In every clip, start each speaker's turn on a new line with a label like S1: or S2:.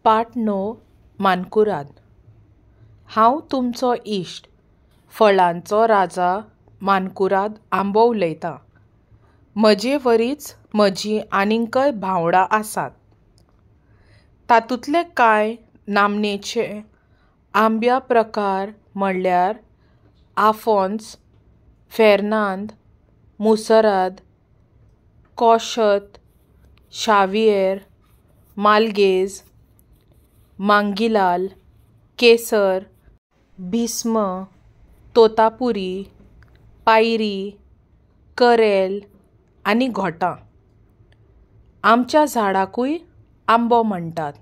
S1: पाठ 9 मानकुराद. हांव तुमचो इश्ट, फळांचो राजा मानकुराद आंबो उलयतां. म्हजे वरीच म्हजीं आनीकय भावंडां आसात. तातूंतले कांय नामनेचे आंब्या प्रकार म्हणल्यार आफोंस, फेर्नांद, मुसराद, कॉशत, शावियेर, मालगेज, मांगीलाल, केसर, भीस्म, तोतापुरी, पायरी, करेल आनी घोटां. आमच्या झाडाकूय आंबो म्हणटात.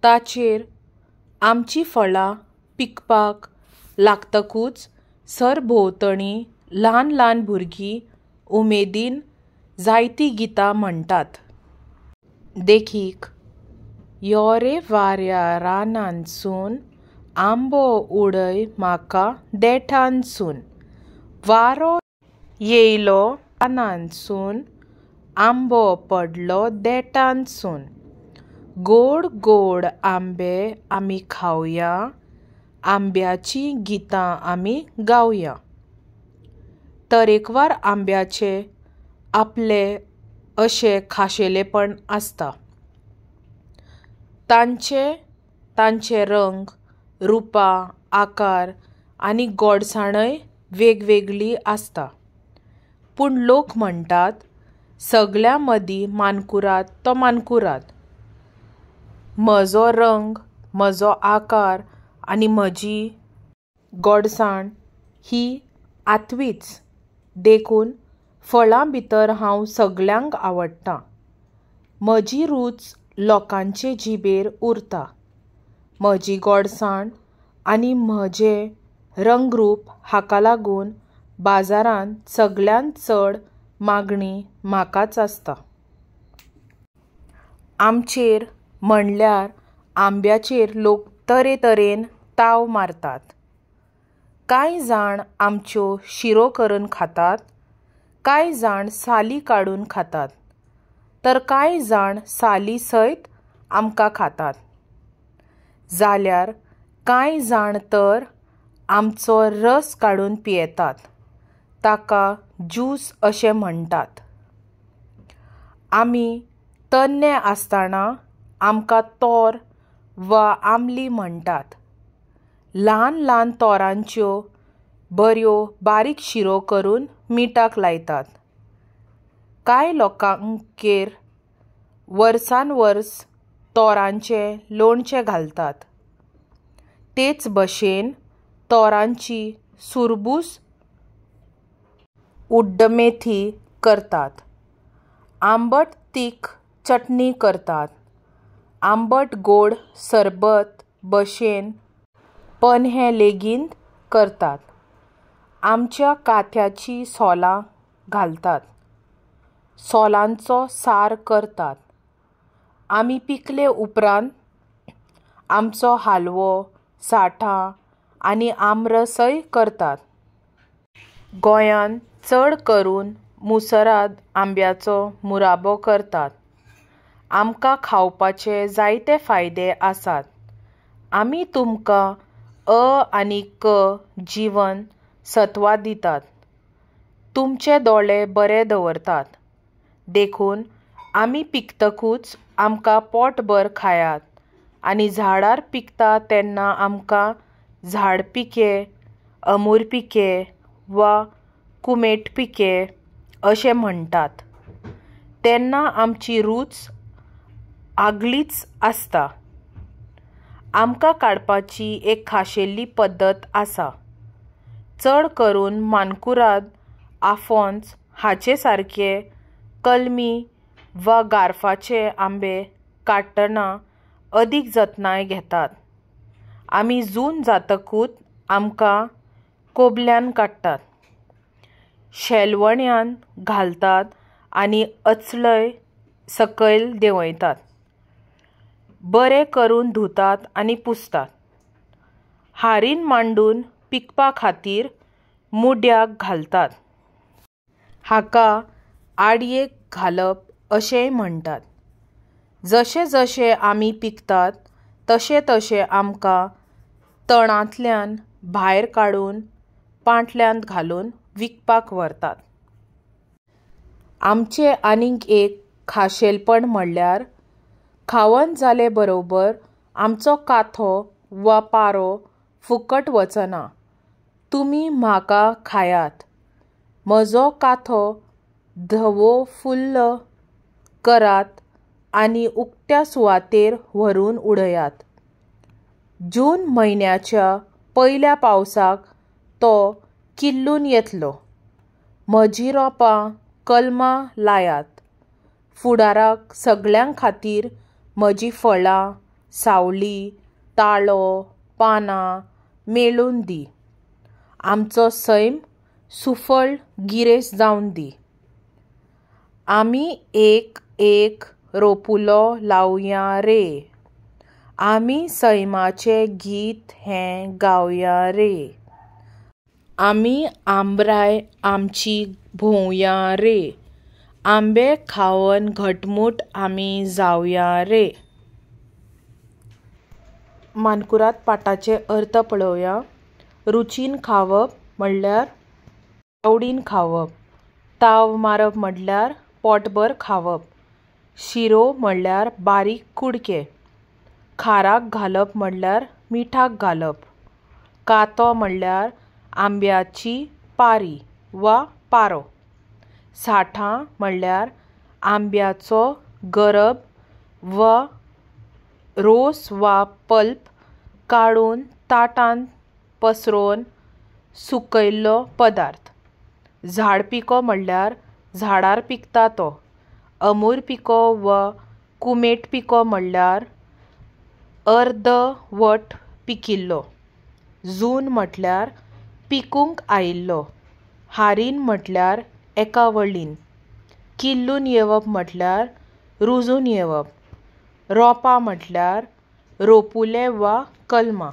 S1: ताचेर आमचीं फळां पिकपाक लागतकूच सरभोंवतणी ल्हान ल्हान भुरगीं उमेदीन जायतीं गितां म्हणटात. देखीक, यो रे वाऱ्या रानांतसून आंबो उडय म्हाका देठांतसून, वारो येयलो रानांतसून आंबो पडलो देठांतसून, गोड गोड आंबे आमी खावया, आंब्याचीं गितां आमी गावया. तरेकवार आंब्याचे आपले अशें खाशेलेपण आसता. तांचे तांचे रंग, रुपां, आकार आनी गोडसाणय वेगवेगळी आसता. पूण लोक म्हणटात, सगळ्यां मदीं मानकुराद तो मानकुराद. म्हजो रंग, म्हजो आकार आनी म्हजी गोडसाण ही आत्वीच, देखून फळां भितर हांव सगळ्यांक आवडटां. म्हजी रूच लोकांचे जिबेर उरता. म्हजी गोडसाण आनी म्हजें रंगरूप हाका लागून बाजारांत सगळ्यांत चड मागणी म्हाकाच आसता. आमचेर म्हणल्यार आंब्याचेर लोक तरेतरेन ताव मारतात. कांय जाण आमच्यो शिरो करून खातात, कांय जाण साली काडून खातात, तर कांय जाण साली सयत आमकां खातात. जाल्यार कांय जाण तर आमचो रस काडून पियेतात, ताका ज्यूस अशें म्हणटात. आमी तन्ने आसतना आमकां तोर वा आमली म्हणटात. ल्हान ल्हान तोरांच्यो बऱ्यो बारीक शिरो करून मिठाक लायतात. कांय लोकांगेर वर्सान वर्स तोरांचें लोणचें घालतात. तेच भशेन तोरांची सुरबूस उड्डमेथी करतात. आंबट तीख चटणी करतात. आंबट गोड सरबत भशेन पन्हें लेगीत करतात. आमच्या काथ्याचीं सोलां घालतात. सोलांचो सार करतात. आमी पिकले उपरांत आमचो हालवो, साठां आनी आमरसय करतात. गोंयांत चड करून मुसराद आंब्याचो मुराबो करतात. आमकां खावपाचे जायते फायदे आसात. आमी तुमकां अ आनी क जीवन सत्वां दितात. तुमचे दोळे बरे दवरतात. देखून आमी पिकतकूच आमकां पोटभर खायात आनी झाडार पिकता तेन्ना आमकां झाडपिके, अमुरपिके वा कुमेटपिके अशें म्हणटात. तेन्ना आमची रूच आगळीच आसता. आमकां काडपाची एक खाशेली पद्दत आसा. चड करून मानकुराद, आफोंस हाचे सारके कलमी वा गार्फाचे आंबे काडटना अदीक जतनाय घेतात. आमी जून जातकूच आमकां कोबल्यान काडटात, शेलवण्यांत घालतात आनी अचळय सकयल देंवयतात. बरे करून धुतात आनी पुसतात. हारीन मांडून पिकपा खातीर मुड्याक घालतात. हाका आडयेक घालप अशेंय म्हणटात. जशें जशें आमी पिकतात तशें तशें आमकां तणांतल्यान भायर काडून पांटल्यांत घालून विकपाक व्हरतात. आमचें आनीक एक खाशेलपण म्हणल्यार खावन जाले बरोबर आमचो काथो वा पारो फुकट वचना. तुमी म्हाका खायात, म्हजो काथो धवोफुल्ल करात आनी उकत्या सुवातेर व्हरून उडयात. जून म्हयन्याच्या पयल्या पावसाक तो किल्लून येतलो. म्हजीं रोंपां कलमां लायात. फुडाराक सगळ्यां खातीर म्हजीं फळां, सावळी, ताळो, पानां मेळून दी. आमचो सैम सुफळ गिरेस्त जावन दी. आमी एक एक रोपुलो लावया रे. आमी सैमाचें गीत हें गावया रे. आमी आंबराय आमची भोंवया रे. आंबे खावन घटमूट आमी जावया रे. मानकुराद पाठाचे अर्थ पळोवया. रुचीन खावप म्हणल्यार आवडीन खावप. ताव मारप म्हणल्यार पोटभर खावप. शिरो म्हणल्यार बारीक कुडके. खाराक घालप म्हणल्यार मिठाक घालप. काथो म्हणल्यार आंब्याची पारी वा पारो. साठां म्हणल्यार आंब्याचो गरब वा रोस वा पल्प काडून ताटांत पसरोवन सुकयल्लो पदार्थ. झाड पिको म्हणल्यार झाडार पिकता तो. अमूर पिको वा कुमेट पिको म्हणल्यार अर्दवट पिकिल्लो. जून म्हटल्यार पिकूंक आयिल्लो. हारीन म्हटल्यार एका वळीन. किल्लून येवप म्हटल्यार रुजून येवप. रोंपां म्हटल्यार रोपुले वा कलमां.